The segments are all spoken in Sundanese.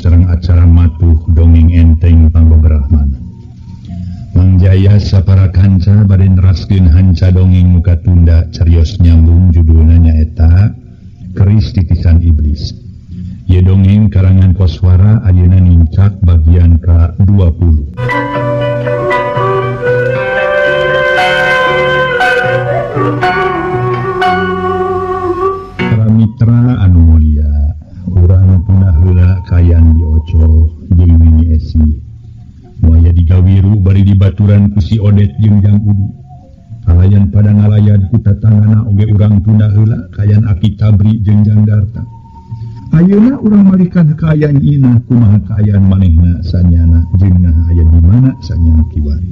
sareng acara matuh dongeng enteng pangbeberahmana. Mang Jaya sapara kanca bade neraskeun hanca dongeng nu katunda carios nyambung judulna nyaeta Keris Titisan Iblis. Ieu dongeng karangan Koswara ayeuna nincak bagian ka-20. Para mitra anu mulia, urang punah heula kayan dioco jeung Nini Esi. Moaya digawiru bari dibaturan ku si Odet jeung Jang Udi. Kalayan pada ngalayan ku tatangana oge urang tunda heula kayan Aki Tabri jeung Jang Darta. Ayeuna urang malikan kaayaan Inah kumaha kaayaan manehna sanyana jeung naha aya di mana sanyana kiwari.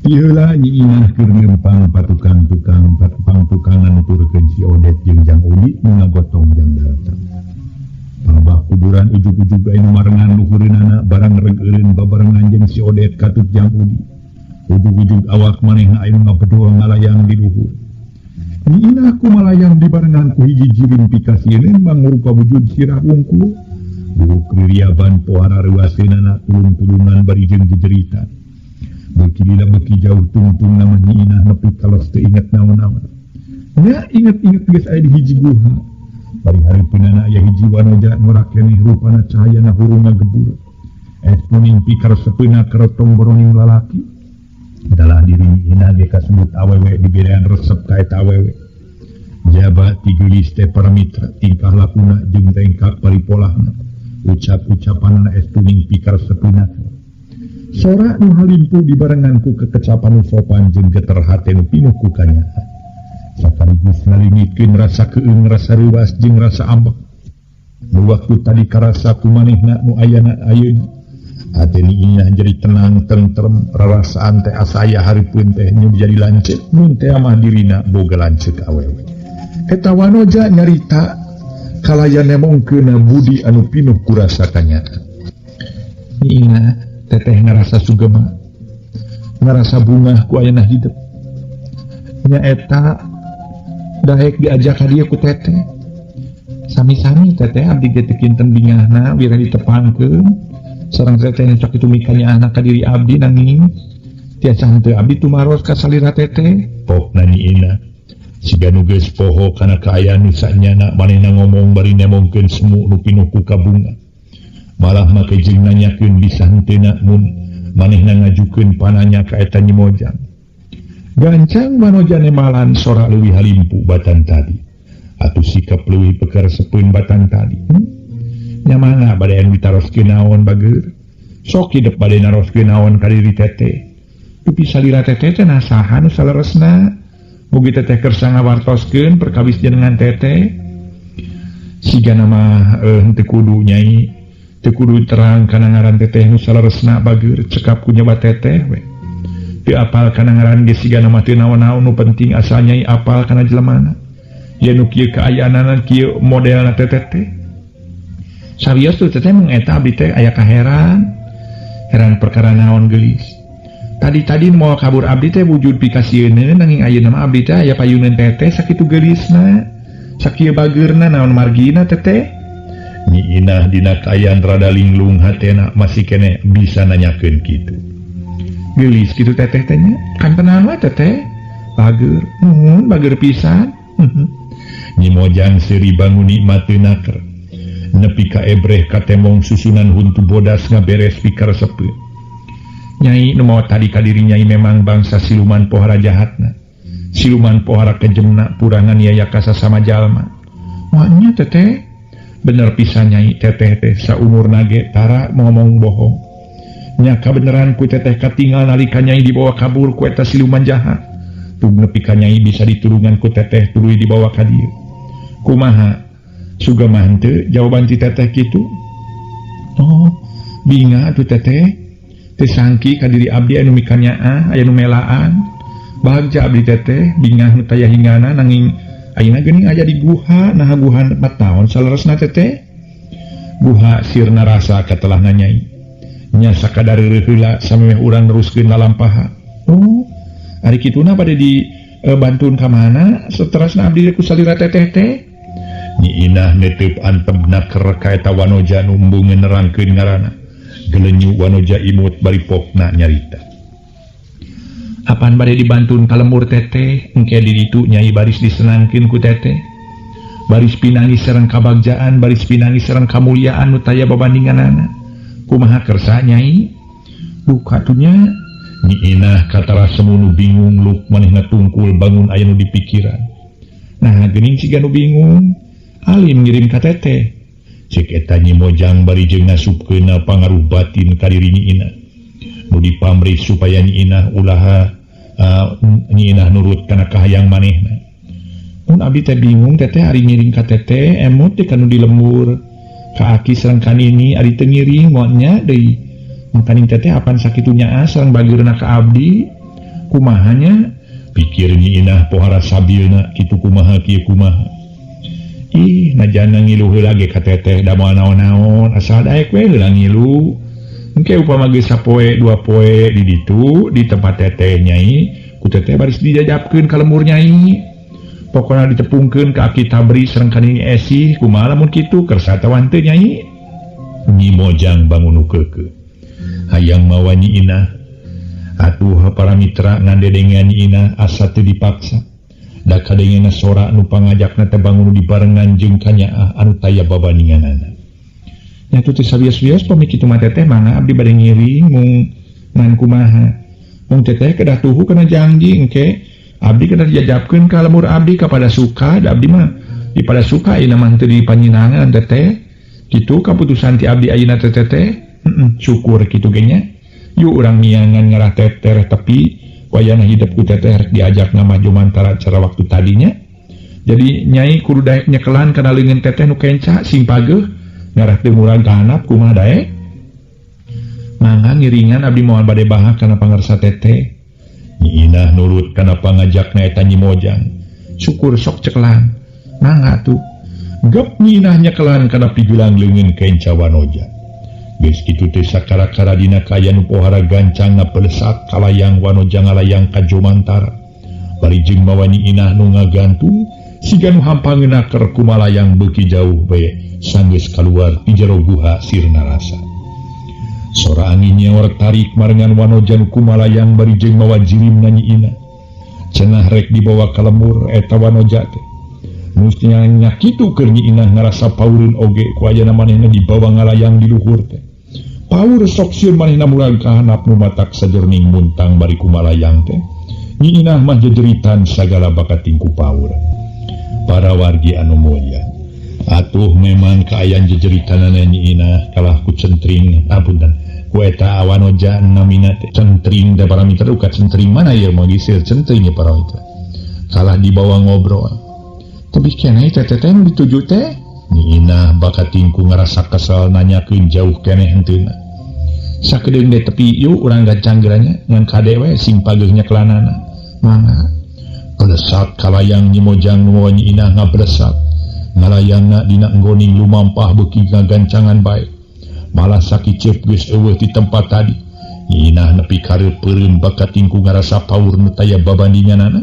Iheula Nyi Inah keur ngempang patukang-tukang patupang-tukangan nuturkeun si Odet jeung Jang Udi nu ngagotong Jang Darta. Palebah kuburan ujug-ujug aya nu marengan luhureunana barang reug-eureun babarengan jeung si Odet katut Jang Udi. Ujug-ujug awak manehna aya nu ngabedol ngalayang di luhur. Nyi Inah kumalayang dibarengan ku hiji jirim pikasieun mangrupa wujud sirah wungkul. Buuk ririaban pohara reuaseunana tulung-tulungan bari jeung jejeritan. Beuki lila beuki jauh tungtung nama Nyi Inah nepi kalos teu inget naon-naon. Nya inget-inget geus aya di hiji guha. Bari hareupeunana aya hiji wanoja norak keneh rupana cahayana hurung ngagebur. Es kuning pikaresepeuna keretong boroning lalaki. Dalah diri Nyi Inah ge kasebut awewe diberean resep ka eta awewe. Jaba ti geulis teh para mitra tingkah lakuna jeung tengkak paripolahna. Ucap-ucapanana es kuning pikaresepeuna. Sora nu halimpu dibarengan ku kekecapan nu sopan jeung geter hate nu pinuh ku kanyaah. Sakaligus ngalimikeun rasa keung, rasa reuas jeung rasa ambek. Nu waktu tadi karasa ku manehna nu ayana ayeuna. Hate Nyi Inah jadi tenang, tentrem, rarasaan teh asa aya hareupeun teh nu jadi lanceuk, mun teh mah dirina boga lanceuk awewe. Eta wanoja nyarita kalayan nemongkeunna budi anu pinuh ku rasa kanyaah. Nyi Inah teteh ngarasa sugema, ngarasa bungah ku ayana hidep. Nyaeta daek diajak ka dieu ku teteh. Sami-sami teteh abdi ge teu kinten bingahna wira ditepangkeun. Sareng teteh nu sakitu mikanyaahna ka diri abdi nanging tiasa henteu abdi tumaros ka salira teteh. Pokna Nyi Inah siga nu geus poho kana kaayaan nu sanyana manehna ngomong bari nemongkeun semu nu pinuh ku kabunga. Malah make jeung nanyakeun bisa henteuna mun manehna ngajukeun pananya ka eta Nyi Mojang. Gancang manojane malan sora leuwih halimpu batan tadi. Atuh sikap leuwih pekaresepeun batan tadi. Nya mangga bade anu ditaroskeun naon bageur. Sok hidep bade naroskeun naon ka diri teteh. Dupi salira teteh teh nasaha nu saleresna. Mugi teteh kersa ngawartoskeun perkawis jenengan teteh. Sigana mah henteu kudu nyai. Teu kudu terang kana ngaran teteh nu saleresna bageur cekap ku nyawa teteh we. Teu apal kana ngaran ge sigana mah teu naon-naon nu penting asal nyai apal kana jelemana. Ye nu kieu kaayaanana kieu modelna teteh teh. Sawios tuh teteh mung eta abdi teh aya kaheran. Heran perkara naon geulis. Tadi-tadi moal kabur abdi teh wujud pikasieun nanging ayeuna mah abdi teh aya payuneun teteh sakitu geulisna. Sakieu bageurna naon margina teteh. Nyi Inah dina kaayaan rada linglung hatena masih kene bisa nanyakeun kitu. Geulis kitu teteh teh nya. Kantenan we teteh. Bageur, nuhun bageur pisan. Nyi Mojang seuri bangun nikmateun naker. Nepi ka ebreh katemong susunan huntu bodas ngaberes pikaresepeun. Nyai nu maot tadi ka diri nyai memang bangsa siluman pohara jahatna. Siluman pohara kejemna purangan yaya kasasama jalma. Maknya teteh bener pisan nyai teteh teh saumurna ge tara ngomong bohong. Nya kabeneran ku teteh katingal nalika nyai dibawa kabur ku eta siluman jahat. Tug nepi ka nyai bisa ditulungan ku teteh tuluy dibawa ka dieu. Kumaha? Suga mah henteu jawaban ti teteh kitu. Oh, binga atuh teteh. Teu sangki ka diri abdi anu mikanyaah, aya nu melaan. Bagja abdi teteh bingah nu taya hingana nanging ayeuna geuning aya di guha, naha guha 4 taon saleresna teteh. Guha sirna rasa katelah nanyai. Nya sakadar reureuh heula samemeh urang neruskeun lalampaha. Oh, ari kituna bade di bantun ka mana? Saterasna abdi ku salira teteh teh. Nyi Inah netep antebna keur ka eta wanoja nu embung nerangkeun ngaranna. Gelenyu wanoja imut bari pokna nyarita. Apan bade dibantun ka lembur teteh, engke di ditu Nyai baris disenangkeun ku teteh. Baris pinangi sareng kabagjaan, baris pinangi sareng kamuliaan nu taya babandinganana. Kumaha kersa Nyai? Duka tuh nya. Nyi Inah katara semunu bingung luk manehna tungkul bangun aya nu dipikiran. Nah geuning siga nu bingung. Alim ngirim ka teteh. Cek eta Nyi Mojang bari jeung ngasupkeunna pangaruh batin ka diri Nyi Inah. Nu dipamrih supaya Nyi Inah ulah Nyi Inah nurut kana kahayang manehna. Mun abdi teh bingung teteh ari ngiring ka teteh emut teh kanu di lembur. Ka aki sareng ka nini ari teu ngiring moal nya deui. Makaning teteh apan sakitu nyaah sareng bageurna ka abdi? Kumaha nya? Pikir Nyi Inah pohara sabilna kitu kumaha kieu kumaha. Ih, najana ngilu heula ge ka teteh da moal naon-naon asal daek we heula ngilu. Engke upama geus sapoe dua poe di ditu di tempat teteh Nyai, ku teteh baris dijajabkeun ka lembur Nyai. Pokona ditepungkeun ka Aki Tabri sareng ka Nini Esih, kumaha lamun kitu kersa atawa henteu Nyai? Nyi Mojang bangun nu keukeuh. Hayang mawa Nyi Inah. Atuh para mitra ngandedengan Nyi Inah asa teu dipaksa. Da kadengena sora nu pangajakna teh bangun dibarengan jeung kanyaah anu taya babandinganana. Nya teu sawios-wios pami kitu mah teteh mangga abdi bade ngiring mung ngan kumaha. Mung teteh kedah tuhu kana janji engke abdi kedah dijajabkeun ka lembur abdi kapada suka da abdi mah di pada suka ayeuna mah teu dipanyinangan teteh. Kitu kaputusan ti abdi ayeuna teh teteh. Syukur kitu ge nya. Yuk urang miangan ngarah teteh tepi wayana hidup ku teteh rek diajak ngamaju mantara cara waktu tadinya. Jadi Nyai kudu daek nyekelan kana leungeun teteh nu kenca sing pageuh ngarah teu murag ka handap kumaha daek. Mangga ngiringan abdi moal bade bahak kana pangarsa teteh. Nyi Inah nurut kana pangajakna eta Nyi Mojang. Syukur sok cekelan. Mangga tuh. Gep Nyi Inah nyekelan kana pijulang leungeun kenca wanoja. Geus kitu teh sakara-kara dina kaayaan nu pohara gancang ngapelesak kalayang wanoja ngalayang ka Jomantara. Bari jeung mawa Nyi Inah nu ngagantung siga nu hampangeuna keur kumalayang beuki jauh bae sanggeus kaluar ti jero guha sirna rasa. Sora angin nyeor tarik marengan wanoja nu kumalayang bari jeung mawa jirimna Nyi Inah. Cenah rek dibawa ka lembur eta wanoja teh. Mustina nya kitu keur Nyi Inah ngarasa paureun oge ku ayana manehna dibawa ngalayang di luhur teh. Paur sok sieun manehna murag ka handap nu matak sajerning muntang bari kumalayang teh. Nyi Inah mah jejeritan sagala bakating ku paur. Para wargi anu mulya, atuh memang kaayaan jejeritanana Nyi Inah kalah ku centring, apunten, ku eta wanoja namina teh centring da para mitra uka centring mana ieu mah geuseur centring ya para mitra. Kalah dibawa ngobrol. Tebih keneh teteh teh nu dituju teh. Nyi Inah bakating ku ngarasa kesel nanyakeun jauh keneh henteuna. Sakedeung deui tepi yuk urang gancang geuranya ngan kade we sing pageuh nyekelanana. Mangga. Pelesak kalayang Nyi Mojang nu mawa Nyi Inah ngablesak. Ngalayangna dina enggoning lumampah beuki ngagancangan bae. Malah sakiceup geus eueuh ti tempat tadi. Nyi Inah nepi kareup peureum bakating ku ngarasa paur nu taya babandinganana.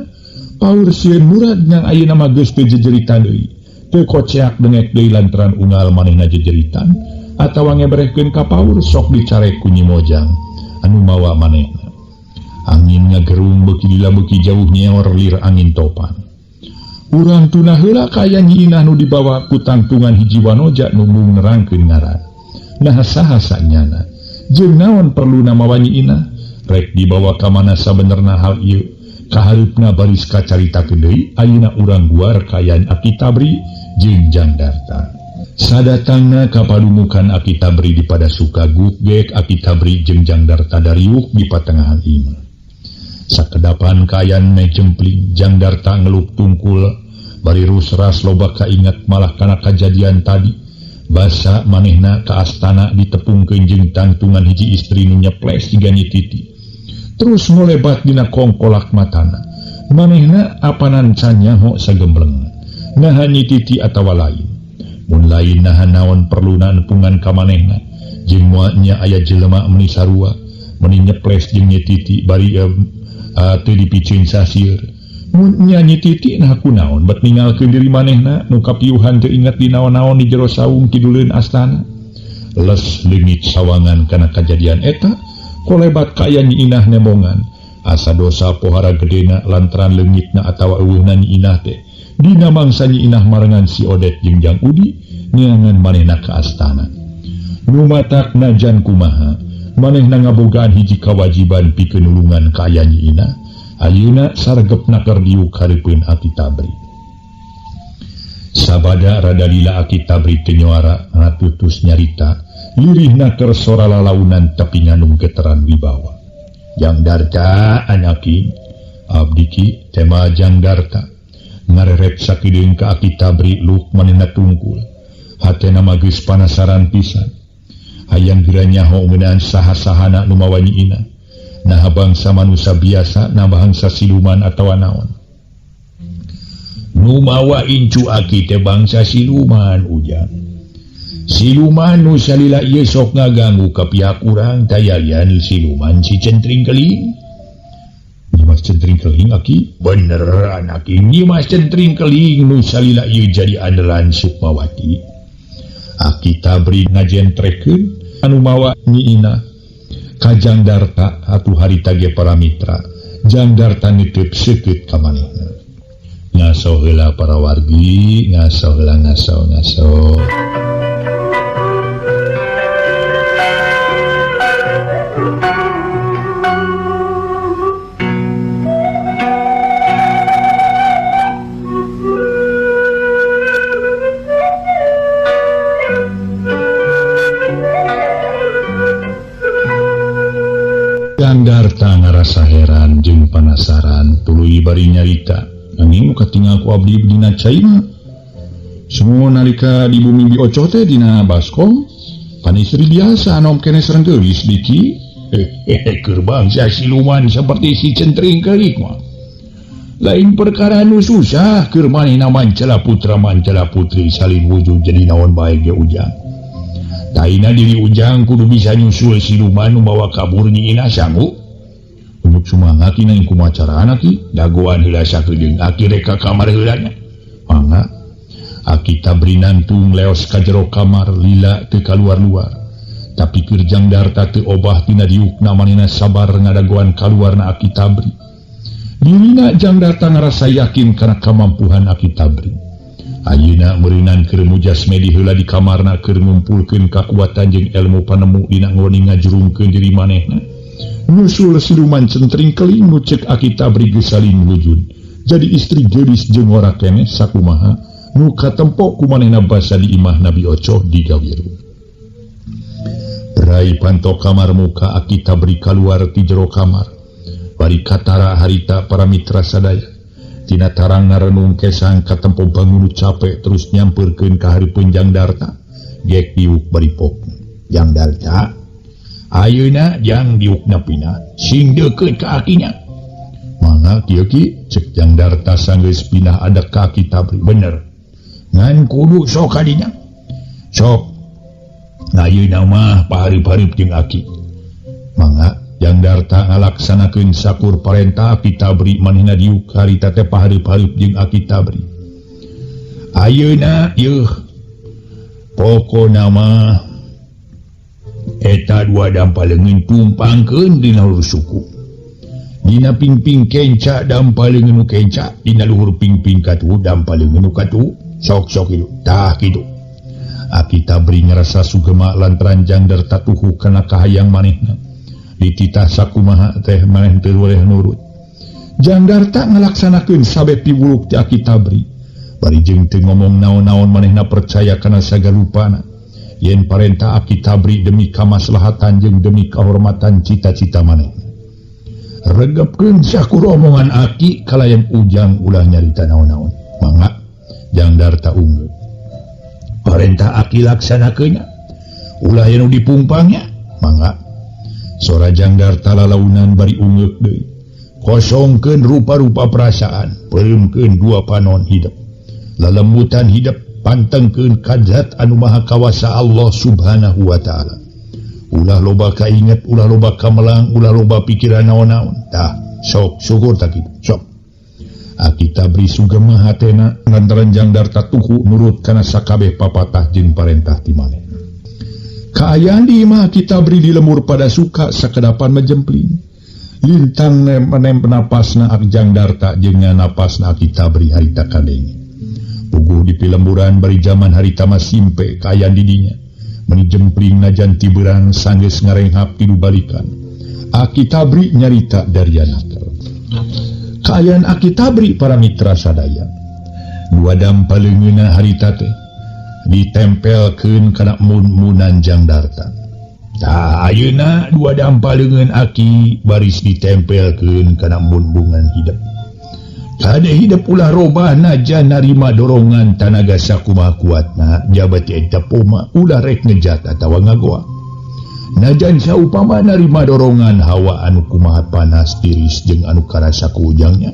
Paur sieun murad ngan ayeuna mah geus teu jejeritan deui. Teu koceak dengek deui lantaran unggal manehna jejeritan atawa ngeberehkeun ka paur sok dicarek ku Nyi Mojang anu mawa manehna. Angin ngagerung beuki lila beuki jauh nyeor lir angin topan. Urang tunah heula kaya Nyi Inah nu dibawa ku tangtungan hiji wanoja nu mung nerangkeun ngaran. Nah saha sanyana? Jeung naon perluna mawa Nyi Inah? Rek dibawa ka mana sabenerna hal ieu? Kahareupna baris kacaritakeun deui ayeuna urang guar kaayaan Aki Tabri jeung Jangdarta. Sadatangna ka padumukan Aki Tabri di Padasuka gugek Aki Tabri jeung Jangdarta dariuk di patengahan imah. Sakedapan kaayaan meh jempling Jangdarta ngelup tungkul bari rusras loba kaingat malah kana kajadian tadi. Basa manehna ka astana ditepungkeun jeung tangtungan hiji istri nu nyeples siga Nyi Titi. Terus ngolebat dina kongkolak matana. Manehna apanan can nyaho sagembleng. Naha Nyi Titi atawa lain. Mun lain naha naon perluna nepungan ka manehna. Jeung moal nya aya jelema meuni sarua, meuni nyeples jeung Nyi Titi bari teu dipicen sasieur. Mun nyanyi titik nah kunaon bet ninggalkeun diri manehna nu kapiuhan teu inget di naon-naon di jero saung kiduleun astana. Les leungit sawangan kana kajadian eta kolebat kaya Nyi Inah nembongan. Asa dosa pohara gedena lantaran leungitna atawa eueuhna Nyi Inah teh. Dina mangsa Nyi Inah marengan si Odet jeung Jang Udi neangan manehna ka astana. Nu matak najan kumaha manehna ngabogaan hiji kawajiban pikeun nulungan ka aya Nyi Inah. Ayeuna sargepna keur diuk hareupeun Aki Tabri. Sabada rada lila Aki Tabri teu nyuara ngatutus nyarita, lirihna keur sora lalaunan tapi ngandung getaran wibawa. Jang Darta anaki, abdi ki tema Jang Darta. Ngareret sakideung ka Aki Tabri luk manehna tungkul. Hatena mah geus panasaran pisan. Hayang geura nyaho ngeunaan saha-sahana nu mawa Nyi Inah. Nah bangsa manusia biasa, nah bangsa siluman atawa naon. Nu mawa incu aki teh bangsa siluman ujang. Siluman nu salila ieu sok ngaganggu ka pihak urang tayalian siluman si Centring Keling. Nyimas Centring Keling aki? Bener aki, Nyimas Centring Keling nu salila ieu jadi andalan Sukmawati. Aki Tabri ngajentrekeun anu mawa Nyi Inah. Kajang Darta atuh harita ge para mitra. Jang Darta nitip seukeut ka manehna. Ngaso heula para wargi, ngaso heula ngaso ngaso. Jang Darta ngarasa heran jeung panasaran tuluy bari nyarita. Nanging nu katingal ku abdi dina cai mah semua nalika di bumi biocoh teh dina baskom pan istri biasa nom keneh sareng geulis diki. Keur bangsa siluman seperti si Centring Keling mah. Lain perkara nu susah keur manehna mancala putra mancala putri salin wujud jadi naon bae ge ujang. Taina diri ujang kudu bisa nyusul siluman nu mawa kabur Nyi Inah sanggup. Untuk semangat ina yang kumaha carana ki dagoan heula sakedeung aki rek ka kamar heula nya. Mangga Aki Tabri nantung leos ka jero kamar lila teu kaluar-luar. Tapi keur Jang Darta teu obah tina diukna manehna sabar ngadagoan kaluarna Aki Tabri. Dirina Jang Darta ngarasa yakin kana kamampuhan Aki Tabri. Ayeuna meureunan keur mujas medi heula di kamarna keur ngumpulkeun kakuatan jeung ilmu panemu dina ngoni ngajurungkeun diri manehna. Nyusul siluman Centring Keling nu ceuk Aki Tabri geus saling wujud. Jadi istri geulis jeung ora keneh sakumaha nu katempo ku manehna basa di imah Nabi Ocoh di Gawiru. Berai panto kamar muka Aki Tabri kaluar ti jero kamar. Bari katara harita para mitra sadaya. Tina tarang ngarenung kesang katempo bangun capek terus nyamperkeun ka hareupeun Jang Darta. Gek diuk bari pok. Jang Darta ayeuna jang diukna pinah sing deukeut ka akinya. Mangga kieu ki ceuk Jang Darta sanggeus pinah ada ka Aki Tabri. Bener. Ngan kudu sok kadinya. Sok. Ayeuna mah pahareup-hareup jeung aki. Mangga Jang Darta ngalaksanakeun sakur parentah Aki Tabri manehna diuk harita teh pahareup-hareup jeung Aki Tabri. Ayeuna yeuh pokona mah eta dua dampa leungeun tumpangkeun dina luhur suku. Dina pingping kenca dampa leungeun nu kenca, dina luhur pingping katuhu dampa leungeun nu katuhu. Sok-sok kitu. Tah kitu. Aki Tabri ngarasa sugema lantaran Jang Darta tuhu kana kahayang manehna. Dititah sakumaha teh maneh teu boleh nurut. Jang Darta ngalaksanakeun sabe piwuluk ti Aki Tabri. Bari jeung teu ngomong naon-naon manehna percaya kana sagalupana. Yen parentah Aki Tabri demi kamaslahatan jeung demi kahormatan cita-cita manehna. Regepkeun sakur omongan aki kalayan ujang ulah nyarita naon-naon. Mangga Jang Darta unggul. Parentah aki laksanakeun nya. Ulah anu dipungpangnya. Mangga. Sora Jang Darta lalaunan bari ungeuk deui. Kosongkeun rupa-rupa perasaan, peureumkeun dua panon hidup. Lalembutan hidup pantengkeun ka zat anu maha kawasa Allah Subhanahu wa taala. Ulah loba kainget, ulah loba kamelang, ulah loba pikiran naon-naon. Tah, sok syukur tak kitu. Sok. Aki Tabri sugema hatena lantaran Jang Darta tuhu nurut kana sakabeh papatah jeung parentah ti manehna. Kaayaan di imah Aki Tabri di lemur pada suka sakedapan menjempling. Lintang nem napasna Jang Darta jeung napasna Aki Tabri harita kadenge. Puguh di pilemburan bari zaman harita mah simpe kaayaan di dinya. Meni jempling najan tiberang sanggeus ngarenghap tilu balikan. Aki Tabri nyarita dariana. Kaayaan Aki Tabri para mitra sadaya. Dua dampa leungeunna harita teh ditempelkeun kana mun-munan Jang Darta. Tah ayeuna dua dampa leungeun Aki baris ditempelkeun kana mun-mungan hidep. Kade hidep ulah robah najan narima dorongan tanaga sakumaha kuatna jabat eta poma ulah rek ngejat atawa ngagoa. Najan saupama narima dorongan hawa anu kumaha panas tiris jeung anu karasa ku ujangnya.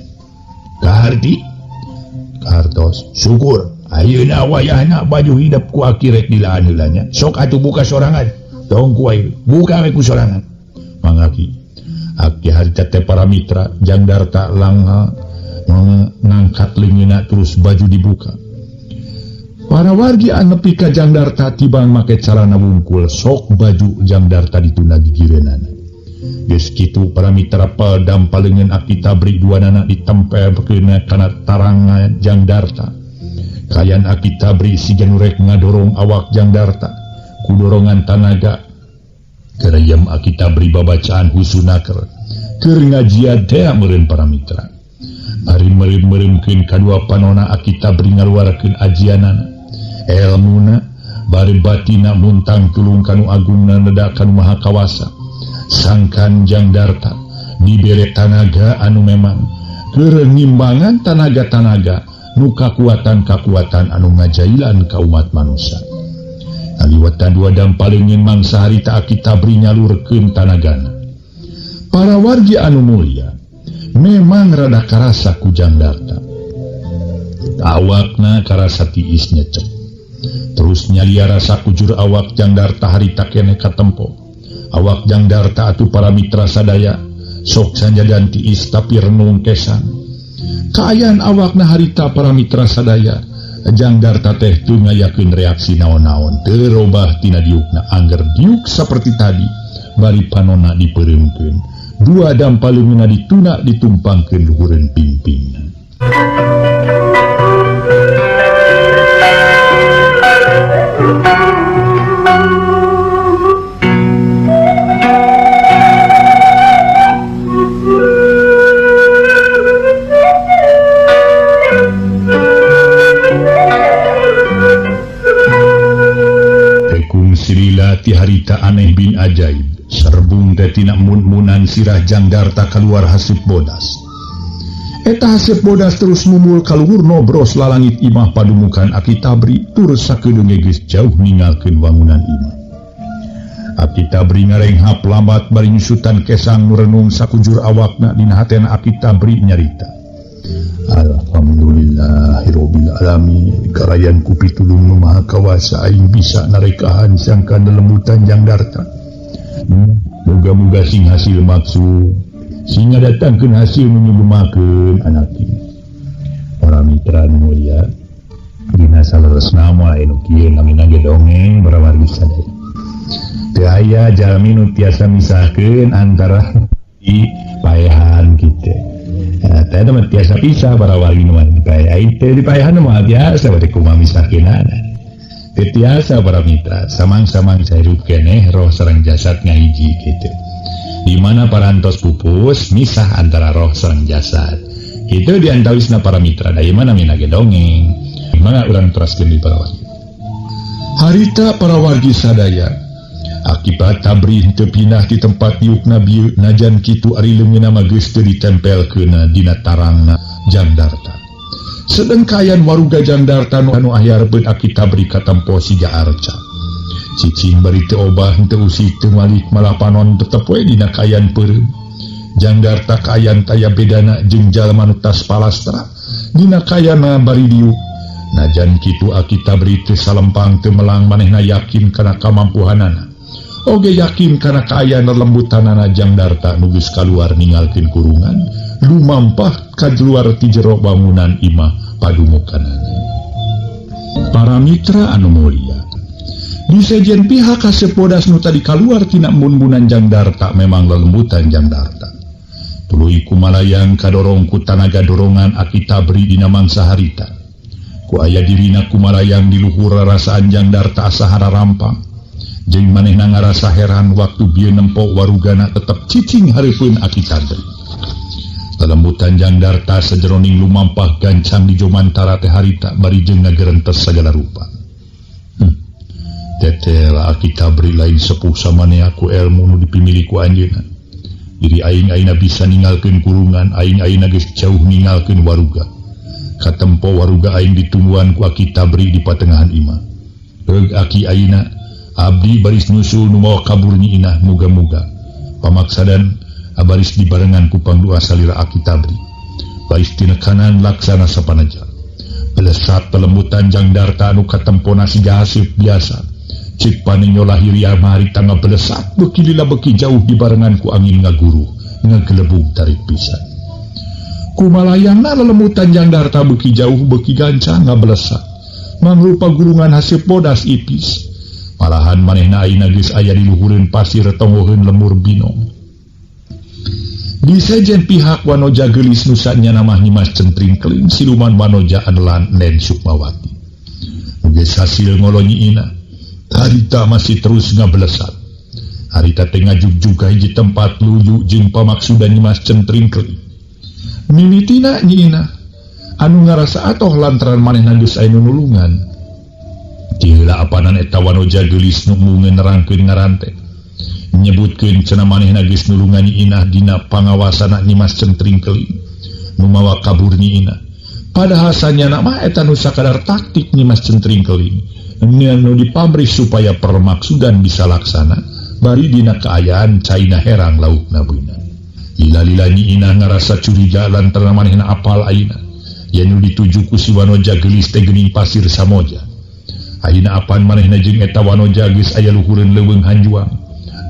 Kaharti kahartos syukur ayeuna wayahna baju hidep ku Aki rek dilaan heula nya. Sok atuh buka sorangan. Tong ku aing buka we ku sorangan. Mang Aki. Aki harita teh para mitra Jang Darta langha ngangkat leungeunna terus baju dibuka. Para wargi anu nepi ka Jang Darta tibang make calana wungkul sok baju Jang Darta ditunda gigireunana. Geus kitu para mitra peldam paleungeun Aki Tabri duanana ditempelkeun kana tarang Jang Darta. Kayan Aki Tabri siga nu rek ngadorong awak Jang Darta ku dorongan tanaga. Kereyem Aki Tabri babacaan husunaker keur ngajian teh meureun para mitra. Bari meureum-meureumkeun kadua panona Aki Tabri ngaluarkeun ajianana. Elmuna bari batina muntang tulung kanu agungna neda kanu maha kawasa. Sangkan Jang Darta dibere tanaga anu memang keur ngimbangan tanaga-tanaga nu kakuatan-kakuatan anu ngajailan ka umat manusia. Kaliwatan dua dampa leungeun mangsa harita Aki Tabri nyalurkeun tanagana. Para wargi anu mulia memang rada karasa ku Jang Darta. Awakna karasa tiis nyecep. Terus nyalia rasa kujur awak Jang Darta harita keneh katempo. Awak Jang Darta atuh para mitra sadaya sok sanjadan tiis tapi renung kesan. Kaayaan awakna harita para mitra sadaya Jang Darta teh teu ngayakeun reaksi naon-naon teu robah tina diukna angger diuk saperti tadi bari panona dipeureumkeun. Dua dampa leungeunna dituna ditumpangkeun luhureun pingpingna. Tekung silila ti harita aneh bin ajaib. Serbung teh tina mun-munan sirah Jang Darta kaluar haseup bodas. Eta haseup bodas terus mumul kaluhur nobros lalangit imah padumukan Aki Tabri tur sakedeung geus jauh ninggalkeun wangunan imah. Aki Tabri ngarenghap lambat bari nyusutan kesang nu renung sakujur awakna dina hatena Aki Tabri nyarita. Alhamdulillahirabbil alamin karayan ku pitulung nu maha kawasa aing bisa narekahan sangkan lelembutan Jang Darta. Moga-moga sing hasil maksud sing ngadatangkeun hasil nu nyugemakeun anak ieu. Para mitra nu mulia dina saleresna mah anu kieu namina ge dongeng para wargi sadaya. Teu aya jalmi nu tiasa misahkeun antara di paehan kitu. Teh mah tiasa pisah para wargi nu dipaehan teh dipaehan mah biasa bade kumaha misahkeunana. Tiasa para mitra samang-samang sahirup keneh roh sareng jasad ngahiji gitu. Di mana parantos pupus misah antara roh sareng jasad. Itu diantawisna para mitra da ieu mah namina ge dongeng. Mangga urang teraskeun di para wargi. Harita para wargi sadaya akibat Tabri teu pindah di tempat diukna bieu najan kitu ari leungeunna mah geus teu ditempelkeunna dina tarangna Jang Darta. Sedengkayan waruga Jang Darta nu ahyarpeun Aki Tabri katempo siga arca. Cicing bari teu obah teu usik teu malik malah panon tetep we dina kaayaan peureum. Jang Darta kaayaan taya bedana jeung jalma nu tas palastra dina kaayana bari diuk. Najan kitu Aki Tabri teu salempang teu melang manehna yakin kana kamampuhanana. Oge yakin kana kaayaan lelembutanana Jang Darta nu geus kaluar ninggalkeun kurungan Lumampah kaluar ti jero bangunan imah padumukanana. Para mitra anu mulia, di sejen pihak Haseup Bodas nu tadi kaluar tina embun-embunan Jang Darta memang lelembutan Jang Darta. Tuluy kumalayang kadorong ku tanaga dorongan Aki Tabri dina mangsa harita. Ku aya dirina kumalayang di luhur rarasaan Jang Darta asa hararampang. Jeung manehna ngarasa heran waktu bieu nempo warugana tetep cicing hareupeun Aki Tabri. Lelembutan Jang Darta sajeroning lumampah gancang di jomantara teh harita bari jeung ngagerentes sagala rupa. Tetela Aki Tabri lain sepuh samane aku ilmu nu dipimili ku anjeunna. Diri aing ayeuna bisa ninggalkeun kurungan, aing ayeuna geus jauh ninggalkeun waruga. Katempo waruga aing ditungguan ku Aki Tabri di patengahan imah. Heug Aki ayeuna abdi baris nyusul nu mawa kabur Nyi Inah muga-muga. Pamaksadan abaris dibarengan ku pangdua salira Aki Tabri. Baris tinekanan laksana sapanaja. Belesat pelembutan Jang Darta anu katempona siga haseup biasa. Cik paninyo lahiriah harita ngabelesat beuki lila beuki jauh dibarengan ku angin ngaguruh ngagelebug tarik pisan. Kumalayangna lelemutan Jang Darta beuki jauh beuki gancang ngabelesat. Mangrupa gulungan haseup bodas ipis. Malahan manehna ayeuna geus aya di luhureun pasir tonggoheun lemur binong. Di sejen pihak Wanoja geulis nu sanyana mah Nyimas Centring Keling siluman Wanoja anelan Nen Sukmawati. Nu geus hasil ngolo Nyi Inah. Harita masih terus ngabelesat. Harita teh ngajugjug ka hiji tempat luyu jeung pamaksudan Nyimas Centring Keling. Mimitina Nyi Inah anu ngarasa atoh lantaran manehna geus aya nu nulungan. Tiheula apanan eta Wanoja geulis nu mungeun nerangkeun ngaran teh. Nyebutkeun cenah manehna geus nulungan Nyi Inah dina pangawasana Nyimas Centring Keling nu mawa kabur Nyi Inah. Padahal sanyana mah eta nu sakadar taktik Nyimas Centring Keling nu dipamrih supaya permaksudan bisa laksana bari dina kaayaan caina herang laukna beunang. Lila-lila Nyi Inah ngarasa curiga lantaran manehna apal ayeuna yen nu dituju ku si Wanoja geulis teh geuning pasir samoja. Ayeuna apan manehna jeung eta Wanoja geus aya luhureun leuweung hanjuang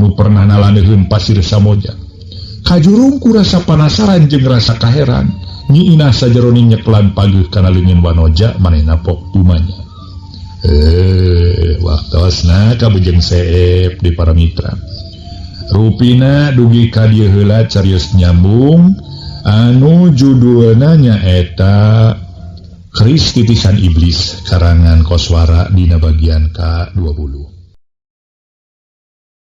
nu pernah nalaneuheun pasir samoja. Kajurung ku rasa panasaran jeung rasa kaheran Nyi Inah sajeroning nyeklan pageuh kana leungeun Wanoja manehna pok tumanya. Waktosna kabujeng seep di para mitra. Rupina dugi ka dieu heula carios nyambung anu judulna nyaeta Keris Titisan Iblis karangan Koswara dina bagian ka-20.